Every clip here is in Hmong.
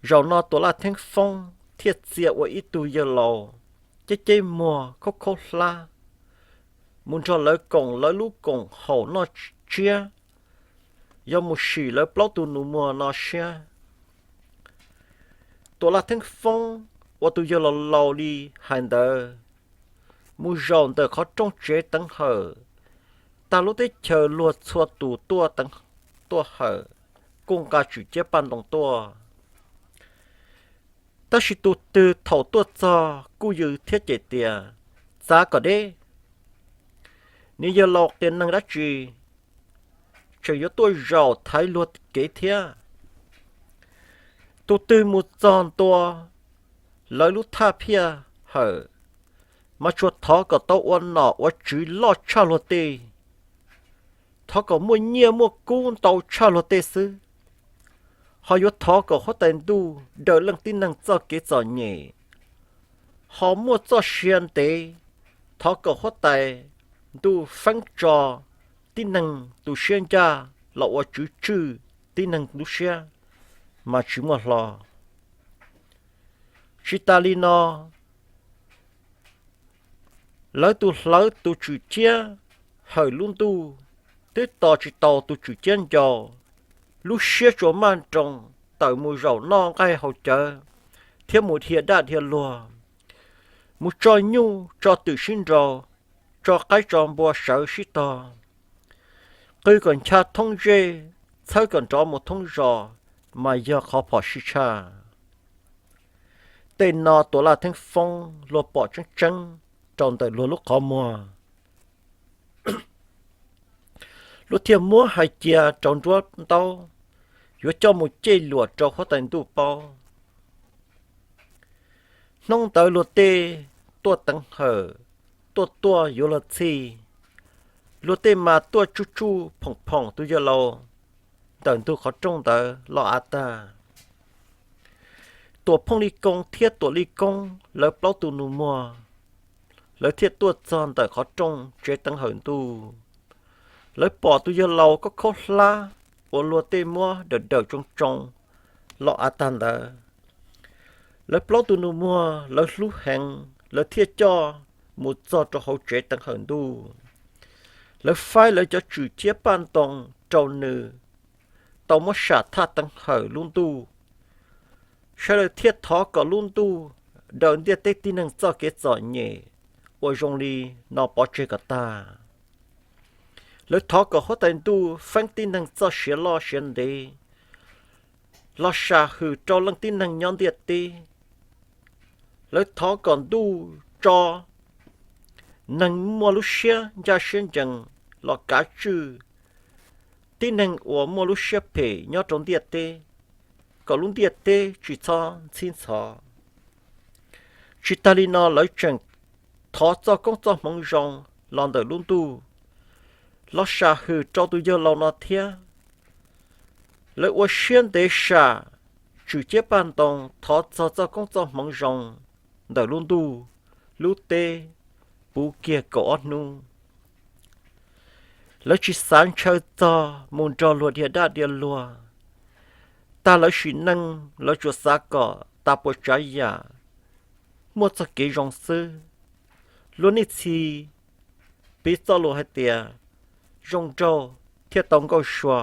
Zaum no Tuam Laj Theeb Foob thiaj txia ua ib tug yawg laus ceb ceb muag khaub khaub hlab mus nrog lawv koom lawv lub koom haum noj tsiab, yog mus sim lawv plaub tug nus muag no siab. Tuam Laj Theeb Foob ua tus yawg laus laus li hais ntawd, mus zaum ntawm qhov rooj tsev teev hawm, tag lub teb chaws luag txhua tus tuaj teev, tuaj hawm, kuj nqa tswm ciab paj ntoo tuaj. Tab sis tus twg thaum tuaj txog kuj yws thiab cem tias, txav kom deb, nws yawg laus qias neeg dab tsi, tseem yuav tuaj zaum thaiv luag kev thiab. Tus twg mus txog ntua lawv lub thaj phiaj hawm, mas tsuas thov kom tau ua nom ua tswv loj tshaj luag tej, thov kom muaj nyiaj muaj kub ntau tshaj luag tej xwb. Ho yuav thov kom huab tais ntuj daws leej tib neeg txoj kev txom nyem, ho muaj txoj sia ntev, thov kom huab tais ntuj feeb tso tib neeg tus siab ncaj los ua tswv tswj tib neeg lub siab mas tsis muaj hlo. Tsis tas li no, lawv tus hlawv tus tswm ciab hawm lub ntuj twb tos tsis tau tus tswm ciab ncau, lub siab tsuas maj nroos tawm mus zaum noj nqaij haus cawv thiab mus dhia daj dhia luag, mus tso nyuj tso twm sib nraus, tso qaib tso npua sawv sib tog, qw kom ncha thoob zej, txhawb kom nrov mus thoob zos, mas yog qhov phom sij tshaj. Tej no Tuam Laj Theeb Foob luag pom tseeb tseeb rau ntawm luag lub qhov muag. Luag thiaj muab hais cia rau nruab ntaub, yuav coj mus cem luam rau huab tais ntuj paub. Hnub ntawd luag tej tuaj teev hawm, tuaj tuaj yuav luag txhij, luag tej mas tuaj tsuj tsuj phoom phoom tus yawg laus ntawm ntug qhov rooj ntawd los av tag. Tuam Phooj Li Koob thiab Tuam Li Koob lawv plaub tus nus muag, lawv thiaj tuaj txog ntawm qhov rooj tsev teev hawm ntuj. Lawv pom tus yawg laus khaub khaub hlab uas luag tej muab dawm dawm tsoo tsoo los av tag ntawd. Lawv plaub tus nus muag lawv hlub heev, lawv thiaj coj mus txog rau hauv tsev teev hawm ntuj. Lawv faib lawv cov tswm ciab paj ntoo rau nws tau muab sam thaj teev hawm lub ntuj, sawv daws thiaj thov kom lub ntuj daws ntiaj teb tib neeg txoj kev txom nyem uas zoo li no pov tseg kom tag. Lawv thov kom huab tais ntuj feeb tib neeg txoj sia loj sia ntev los sam hwm rau leej tib neeg nyob ntiaj teb. Lawv thov kom ntuj tso neeg muaj lub siab ncaj siab ncees los kav tswj tib neeg uas muaj lub siab phem nyob rau ntiaj teb, kom lub ntiaj teb tsis txhob ntxhib ntxhov. Tsis tas li no lawv tseem thov txoj koob txoj hmoov zoo los ntawm lub ntuj los sam hwm rau tus yawg laus no thiab. Lawv ua siab ntev sam tswm ciab paj ntoo thov txog txoj koob txoj hmoov zoo ntawm lub ntuj, lub teb puv kiag kaum ob hnub. Lawv tsis xav ntshaw txog mus nrog luag dhia daj dhia luag. Tag lawv sim neej lawv tsuas xav kom tas puas tsav yam, muaj txoj kev zoo xwb. Luag nej txhis piv txoj lus hais tias, zoo nraug thiaj tau nkauj sua,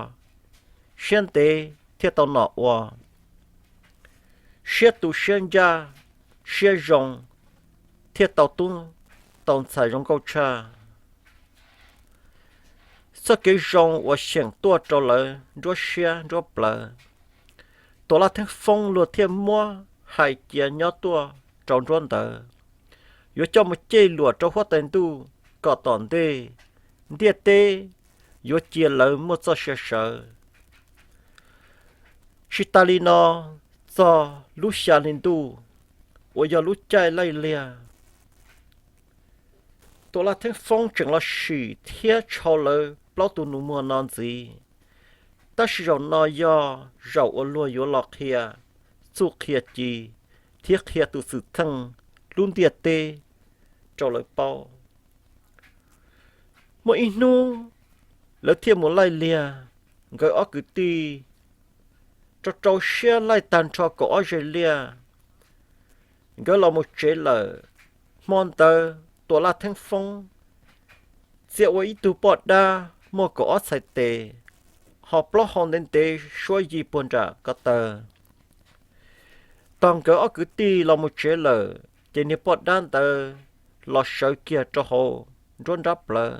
siab ntev thiaj tau nom ua, siab tus siab ncaj, siab zoo thiaj tau tub tau ntxhais zoo nkauj tshaj. Txoj kev zoo uas xyeem tuaj rau lawv nruab siab nruab plawv, Tuam Laj Theeb Foob luag thiaj muab hais cia nyob tuaj rau nruab ntawd, yuav coj mus cem luam rau huab tais ntuj kom tom ntej ntiaj teb yuav cia lawv muaj txoj sia sawv. Tsis tas li no, txog lub xya hli ntuj uas yog lub caij laij liag, Tuam Laj Theeb Foob tseem los sim thiab tshau lawv plaub tus nus muag no ntxiv. Tab sis zaum no yog zaum uas luag yuav los qhia txuj qhia ci thiab qhia tus xwm txheej lub ntiaj teb rau lawv paub. Muaj ib hnub lawv thiaj mus laij liag, nkawd ob kwv tij rau rau siab laij tag nrho kaum ob zeg liaj. Nkawd los mus tsev lawm. Hmo ntawd Tuam Laj Theeb Foob txia ua ib tug poj dab muaj kaum ob txhais tes, ho plaub hau ntev ntev suab yi puag nram ko taw. Tog nkawd ob kwv tij los mus tsev lawm, ces niag poj dab ntawd los sawv kiag rau hauv nruab nrab plawv.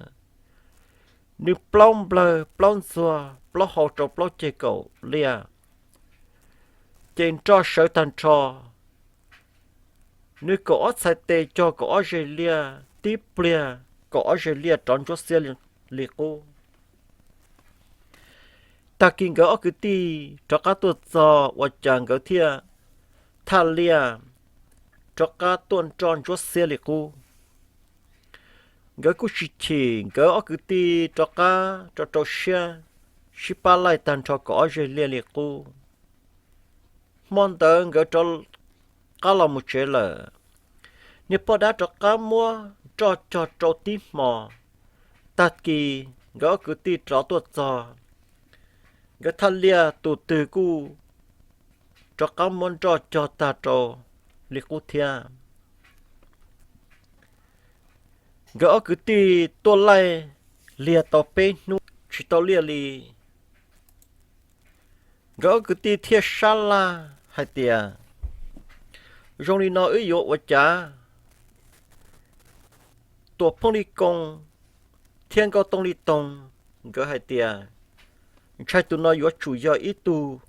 Nws plaub nplawg plaub ntxuag plaub hau rau plaub ceg kaum liaj, ces nroj sawv tag nrho. Nws kaum ob txhais tes cog kaum ob zeg liaj, tib pliag kaum ob zeg liaj rov ntsuab xiab li qub. Tag kis nkawd ob kwv tij rov qab tuaj txog ua cas nkawd thiaj thaj liaj rov qab tuaj nroj ntsuab xiab li qub. Nkawd kuj tsis chim, nkawd ob kwv tij rov qab rau rau siab, sib pab laij tag nrho kaum ob zeg liaj li qub. Hmo ntawd nkawd rov qab los mus tsev lawm. Niag poj dab rov qab muab nroj cog rau tib hmo. Tag kis nkawd ob kwv tij rov tuaj txog, nkawd thaj liaj tus twg kuj rov qab muab nroj cog tag rau li qub thiab. Nkawd ob kwv tij tuaj laij liag tau peb hnub tsis tau liaj li. Nkawd ob kwv tij thiaj sab laj hais tias, zoo li no wb yuav ua cas? Tuam Phooj Lis Koos thiab Nkauj Tooj Lis Toog nkawd hais tias, ntshai tus no yuav tsum yog ib tug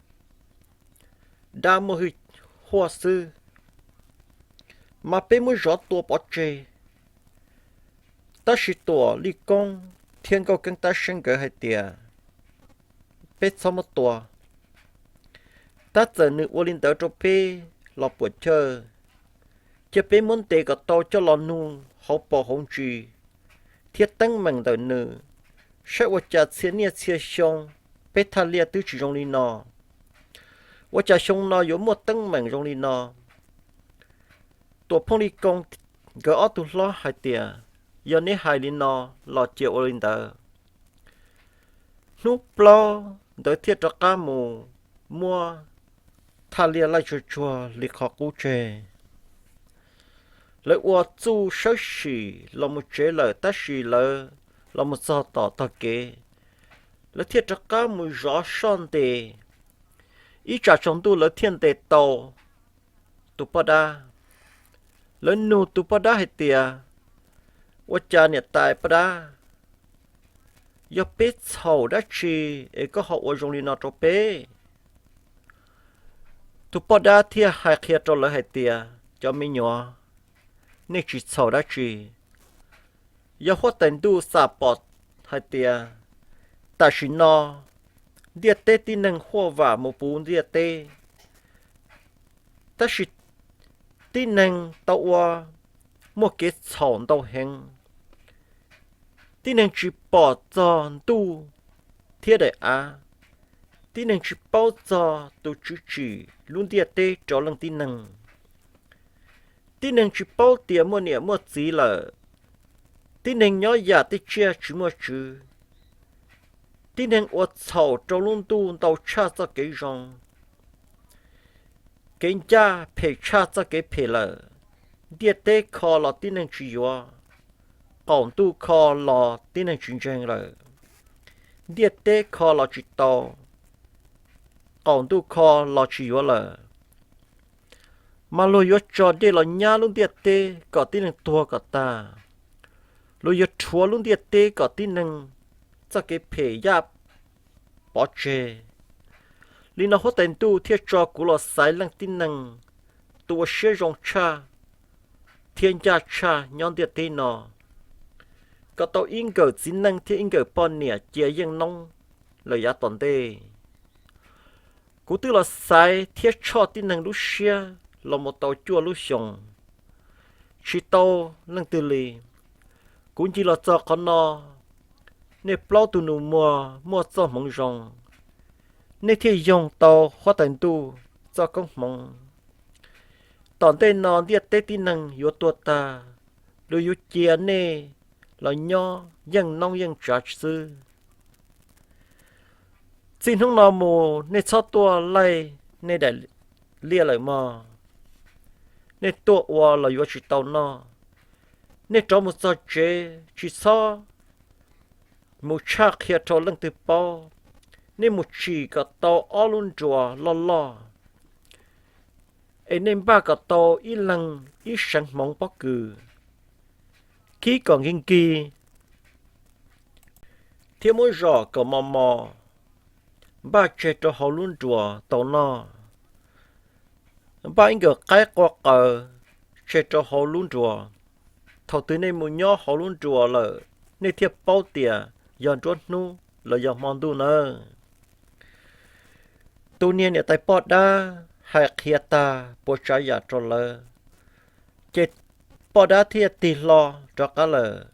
dab muaj hwj huaj xwb, mas peb muab zov tua pov tseg. Tab sis Tuam Lij Koob thiab Nkauj Keeb Tab Seeb nkawd hais tias, peb txhob muab tua, tab txawm nws ua li ntawd rau peb los puam chawj, cia peb muab ntes kom tau coj los nug hauv paus hauv ntsis thiab teeb meem ntawm nws, saib ua cas txhia niaj txhia xyoo peb thaj liaj twb tsis zoo li no, ua cas xyoo no yuav muaj teeb meem zoo li no. Tuam Phooj Lis Koos nkawd ob tug hlob hais tias, yog neb hais li no los cia ua li ntawd. Hnub plaub ntawd thiaj rov qab mus muab thaj liaj laij tsuag tsuag li qhov qub tseg. Lawv ua txuj sawb sim los mus tsev lawm, tab sis lawv los mus txog tom tog kev, lawv thiaj rov qab mus zov soj ntes. Ib tsam tsaus ntuj lawv thiaj ntes tau tus poj dab. Lawv nug tus poj dab hais tias, ua cas niam tais poj dab, yog peb txhaum dab tsi es koj ho ua zoo li no rau peb? Tus poj dab thiaj hais qhia rau lawv hais tias, cov me nyuam, nej tsis txhaum dab tsi. Yog huab tais ntuj xam pom hais tias tam sim no ntiaj teb tib neeg huaj vam mus puv ntiaj teb, tab sis tib neeg tau ua muaj kev txhaum ntau heev. Tib neeg tsis pom txog ntuj thiab daim av, tib neeg tsis paub txog tus tswv tsim lub ntiaj teb rau leej tib neeg. Tib neeg tsis paub tias muaj niam muaj txiv lawm, tib neeg nyob yam tej tsiaj tsis muaj tswv, tib neeg ua txhaum rau lub ntuj ntau tshaj txoj kev zoo. Kev ncaj phem tshaj txoj kev phem lawm, ntiaj teb kho los tib neeg tsis yuav, qaum ntuj kho los tib neeg tsis ntseeg lawm. Ntiaj teb kho los tsis tau, qaum ntuj kho los tsis yuav lawm. Mas luag yuav tso dej los nyab lub ntiaj teb kom tib neeg tuag kom tag, luag yuav rhuav lub ntiaj teb kom tib neeg txoj kev phem yaj pov tseg. Li no huab tais ntuj thiaj tso kuv los xaiv leej tib neeg tus ua siab zoo tshaj thiab ncaj tshaj nyob ntiaj teb no, kom tau ib nkawm txiv neej thiab ib nkawm poj niam cia yeej noob lawm yav tom ntej. Kuv twb los xaiv thiab tshoj tib neeg lub siab los mus tau cuaj lub xyoos, tsis tau leej twg li. Kuv ncig los txog qhov no, nej plaub tug nus muag muaj txoj hmoov zoo, nej thiaj yoog tau huab tais ntuj txoj koob hmoov. Tom ntej no ntiaj teb tib neeg yuav tuag tag, luag yuav cia nej los nyob yeej noob yeej tsav xwb. Txij hnub no mus nej txhob tuaj laij nej daim liaj lawm mog. Nej tuaj ua los yuav tsis tau noj. Nej rov mus txog tsev tsis txhob mus tshaj qhia rau leej twg paub. Nej mus tsim kom tau ob lub nruas loj loj, es nej npaj kom tau ib leeg ib seev hmoov pob kws, kib kom nkig nkig, thiab muab zom kom mos mos, npaj tseg rau hauv lub nruas tau noj. Npaj ib nkawm qaib qua qawv tseg rau hauv lub nruas. Thaum twg nej mus nyob hauv lub nruas lawm, nej thiaj paub tias yog nruab hnub los yog hmo ntuj nawb. Tus niag niam tais poj dab hais qhia tag puas tsav yam rau lawv, ces poj dab thiaj tig hlo rov qab lawm.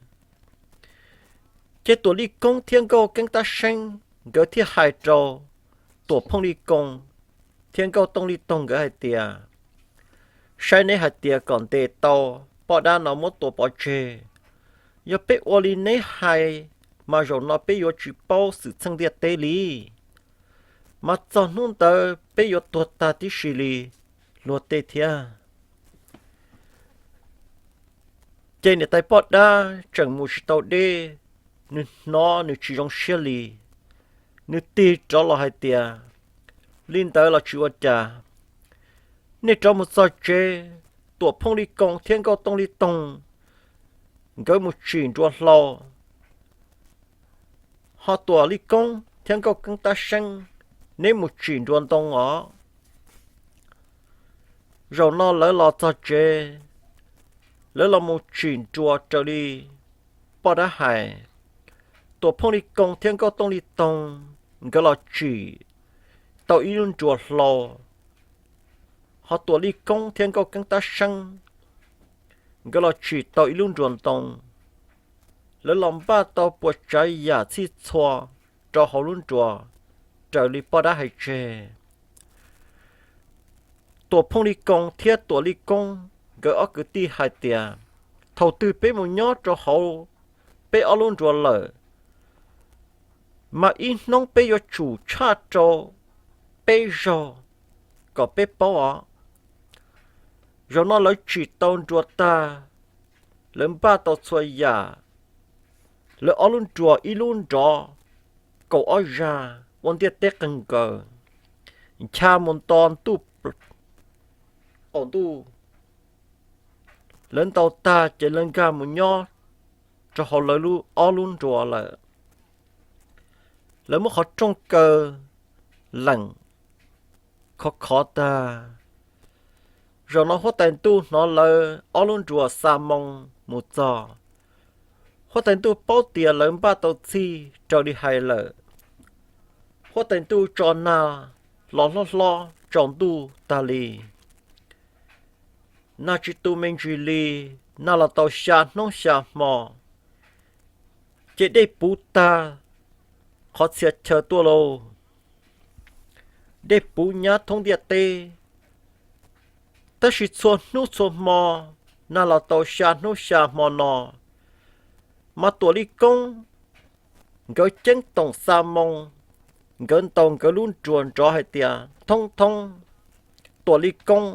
Ces Tuam Lij Koob thiab Nkauj Keeb Tab Seeb nkawd thiaj hais rau Tuam Phooj Lij Koo thiab Nkauj Tooj Lij Toog nkawd hais tias, saib neb hais tias kom ntes tau poj dab no muab tua pov tseg, yog peb ua li neb hais, mas zaum no peb yuav tsis paub xwm txheej ntiaj teb li, mas txog hnub ntawd peb yuav tuag tag tib si li luag tej thiab. Ces niam tais poj dab tseem mus tsis tau deb, nws hnov nws tsis zoo siab li, nws tig rov los hais tias, li ntawd los tsis ua cas, nej rov mus txog tsev, Tuam Phooj Lij Koo thiab Nkauj Tooj Lij Toog nkawd mus tsim nruas hlau, ho Tuam Lij Koob thiab Nkauj Keeb Tab Seeb, neb mus tsim nruas ntoo os. Zaum no lawv los txog tsev, lawv los mus tsim nruas raws li poj dab hais. Tuam Phooj Lij Koo thiab Nkauj Tooj Lij Toog nkawd los tsim tau ib lub nruas hlau, ho Tuam Lij Koob thiab Nkauj Keeb Tab Seeb nkawd los tsim tau ib lub nruas ntoo. Lawv los npaj tau puas tsav yam txhij txhua rau hauv lub nruas raws li poj dab hais tseg. Tuam Phooj Lij Koo thiab Tuam Lij Koob nkawd ob kwv tij hais tias, thaum twg peb mus nyob rau hauv peb ob lub nruas lawm, mas ib hnub peb yuav tsum tshaj rau peb zaug kom peb paub os. Zaum no lawv tsim tau nruas tag, lawv npaj tau txhua yam, lawv ob lub nruas ib lub nrov kaum ob zag ua ntiaj teb qeeg nkaus, ncha mus nto ntuj qaum ntuj. Lawv ntaus tag ces lawv nkag mus nyob rau hauv lawv ob lub nruas lawm. Lawv muab qhov rooj kaw leem khov khov tag. Zaum no huab tais ntuj hnov lawv ob lub nruas xa moo mus txog. Huab tais ntuj paub tias lawv npaj tau txhij raws li hais lawm. Huab tais ntuj tso nag los hlob hlob tsaus ntuj tag li. Nag tsis tu me ntsis li, nag los tau xya hnub xya hmo, ces dej puv tag qhov txhia chaw tuaj lauj. Dej puv nyab thoob ntiaj teb. Tab sis txhua hnub txhua hmo, nag los tau xya hnub xya hmo no, mas Tuam Lij Koob nkawd ceeb toom xa moo, nkawd ntaus nkawd lub nruas nrov hais tias thoob thoob, Tuam Lij Koob.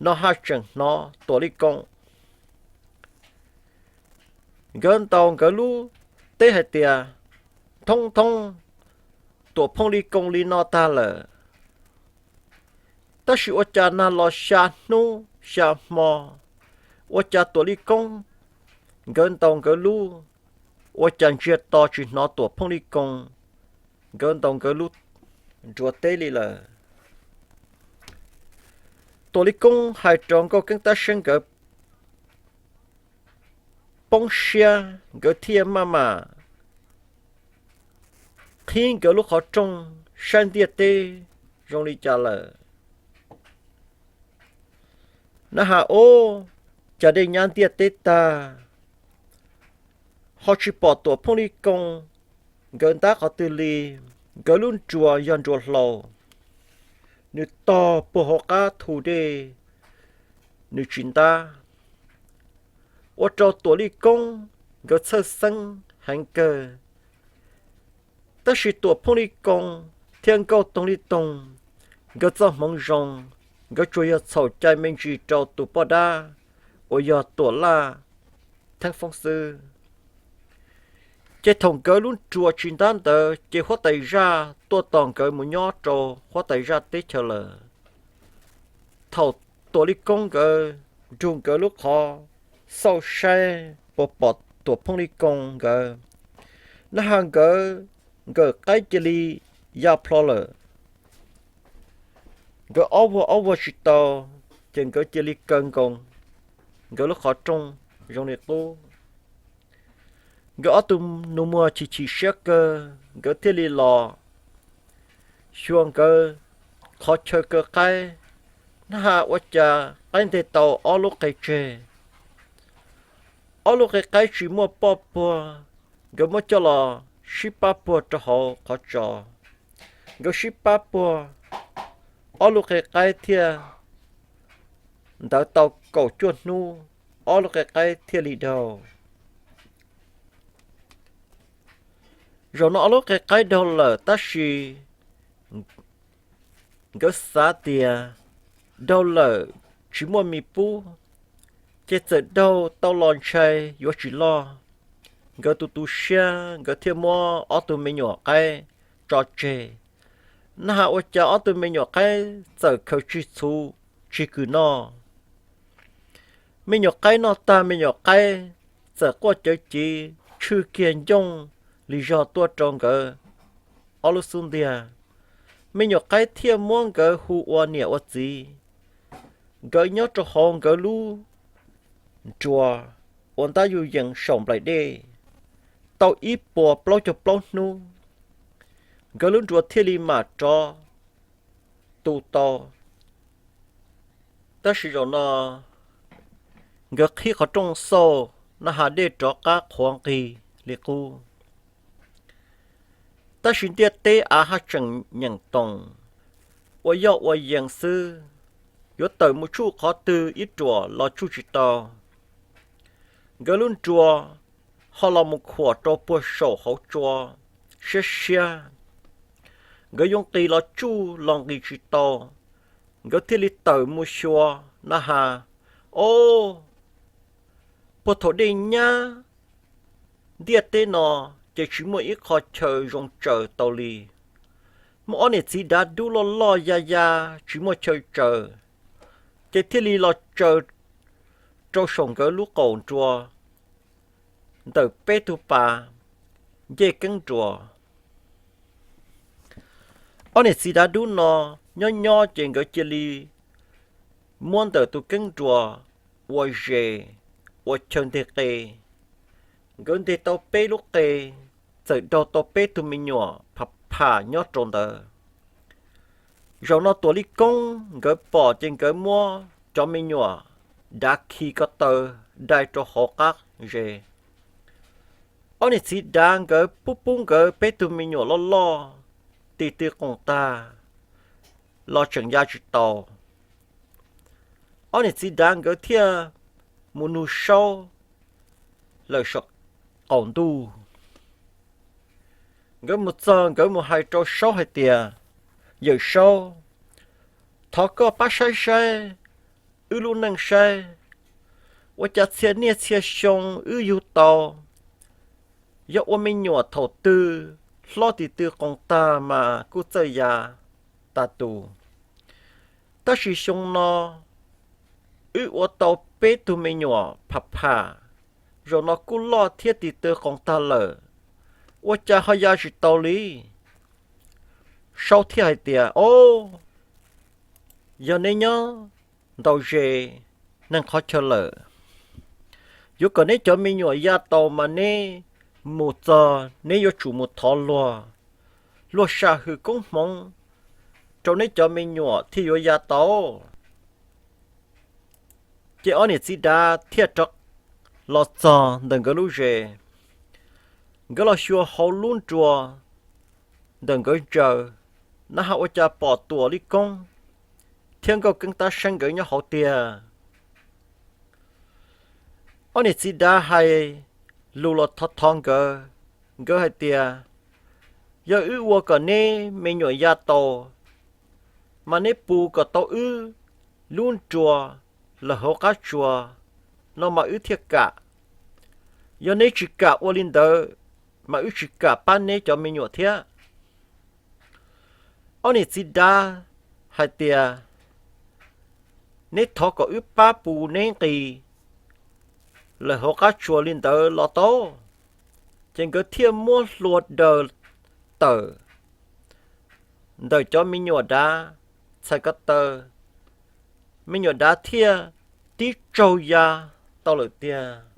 No haj tseem hnov Tuam Lij Koob. Nkawd ntaus nkawd lub teb hais tias thoob thoob, Tuam Phooj Lij Koob li no tag lawm. Tab sis ua cas nag los xya hnub xya hmo, ua cas Tuam Lij Koob nkawd ntaus nkawd lub, ua cas ntsiag to tsis hnov Tuam Phooj Lij Koob nkawd ntaus nkawd lub nruas teb li lawm. Tuam Lij Koob hais rau Nkauj Keeb Tab Seeb nkawd poob siab, nkawd thiaj maj mam qhib nkawd lub qhov rooj saib ntiaj teb zoo li cas lawm. Na has ub, cas dej nyab ntiaj teb tag, ho tsis pom Tuam Phooj Lij Koob nkawd ntab qhov twg li. Nkawd lub nruas yog nruas hlau, nws tog puag hauv qab thu dej, nws tsis ntab. Ua rau Tuam Lij Koob nkawd txhawj xeeb heev kawg. Tab sis Tuam Phooj Li Koo thiab Nkauj Toog Li Toog, nkawd txoj hmoov zoo, nkawd tsuas yog txhaum cai me ntsis rau tus poj dab uas yog Tuam Laj Theeb Foob xwb. Ces thaum nkawd lub nruas tsis ntab ntawd ces huab tais zaj tuaj tos nkawd mus nyob rau huab tais zaj teb chaws lawm. Thaum Tuam Li Koo nkawd nrug nkawd lub qhov xauj saib puas pom Tuam Phooj Li Koo nkawd, na has nkawd, nkawm qaib cia li ya plho lawm. Nkawd ob vuag ob vuag tsis tau, ces nkawd cia li kaw nkoos, nkawd lub qhov rooj zoo li qub. Nkawd ob tug nus muag chim chim siab kawg, nkawd thiaj li los xyuas nkawd qhov chaw kaw qaib, na has ua cas qaib nteg tau ob lub qe tseg. Ob lub qe qaib tsis muaj poj puag, nkawd muab coj los sib pab puag rau hauv qhov tso. Nkawd sib pab puag, ob lub qe qaib thiaj ntawd tau kaum cuaj hnub, ob lub qe qaib thiaj li daug. Zaum no ob lub qe qaib daug lawm tab sis nkawd xav tias daug lawm tsis muaj mis pub, ces txawm daug tau los ntshai yuav tsis loj. Nkawd tu tu siab, nkawd thiaj muab ob tug me nyuam qaib tso tseg. Na has ua cas ob tug me nyuam qaib txawm khaws tsis txhuv tsis kws noj. Me nyuam qaib noj tag, me nyuam qaib txawm quaj cawv civ tshwj kiag ncooj li zog tuaj rau nkawd ob lub xub ntiag. Me nyuam qaib thiaj muab nkawd hu ua niam ua txiv. Nkawd nyob rau hauv nkawd lub nruas uas ntab yuj yees saum nplaim dej tau ib puas plaub caug plaub hnub, nkawd lub nruas thiaj li mam rov tu tau. Tab sis zaum no nkawd qhib qhov rooj xauj na has dej rov qab qhuav nqig li qub. Tab sis ntiaj teb av haj tseem nyeem toom ua yoj ua yees xwb, yuav tawm mus tsuj qhov twg ib ruam los tsuj tsis tau. Nkawd lub nruas ho los mus khuam rau puag saum hauv tsua siab siab. Nkawd yuav nqis los tsuj los nqis tsis tau, nkawd thiaj li tawm mus xyuas na has, o, puag thaum dej nyab ntiaj teb no ces tsis muaj ib qho chaw zoo tsaws tau li. Muaj ob niam txiv dav dub loj loj ya ya tsis muaj chaw tsaws, ces thiaj li los tsaws rau saum nkawd lub qaum nruas ntawm peb tug pas ncej keeb nruas. Ob niam txiv dav dub no nyob nyob ces nkawd cia li muab ntawm tus keeb nruas ua zes, ua chaw nteg qe. Nkawd nteg tau peb lub qe, txawm daug tau peb tug me nyuam pham pham nyob rau ntawd. Zaum no Tuam Li Koob nkawd pom ces nkawd muab cov me nyuam dav khi ko taw dai rau hauv qab zes. Ob niam txiv dav nkawd pub pub nkawd peb tug me nyuam loj loj, ti tw qoos tag los tseem ya tsis tau. Ob niam txiv dav nkawd thiaj mus nug Saub lawm saum qaum ntuj. Nkawd mus txog nkawd mus hais rau Saub hais tias, Yawm Saub, thov koj pab saib saib wb lub neej saib, ua cas txhia niaj txhia xyoo wb yug tau, yog ua me nyuam thaum twg hlob ti tw qoos tag mas kuj txawj ya tas tus. Tab sis xyoo no wb ua tau peb tug me nyuam pham pham, zaum no kuj loj thiab ti tw qoos tag lawm, ua cas ho ya tsis tau li? Saub thiaj hais tias, Ob, yog neb nyob ntaus zes neeg qhov chaw lawm, yuav kom neb cov me nyuam ya tau mas neb mus txog neb yuav tsum mus thov luag, luag sam hwm koob hmoov rau neb cov me nyuam thiaj yuav ya tau. Ces ob niam txiv dav thiaj rov los txog ntawm nkawd lub zes. Nkawd los xyuas hauv lub nruas ntawm nkawd ntsaws, na has ua cas pom Tuam Li Koob thiab Nkauj Keeb Tab Seeb nkawd nyob hauv tiag. Ob niam txiv dav hais lus los thov thov nkawd, nkawd hais tias, Yog wb ua kom neb me nyuam ya tau, mas neb pw kom tau wb lub nruas lawm hauv qab tsuas no mas wb thiaj kam. Yog neb tsis kam ua li ntawd, mas wb tsis kam pab neb cov me nyuam thiab. Ob niam txiv dab hais tias, neb thov kom wb pab pw neb nqis lawm hauv qab tsuas li ntawd los tau. Ces nkawd thiaj muab hlua daws tawm ntawm cov me nyuam dav txhais ko taw, me nyuam dav thiaj tib tsaug ya tau lawm tiag.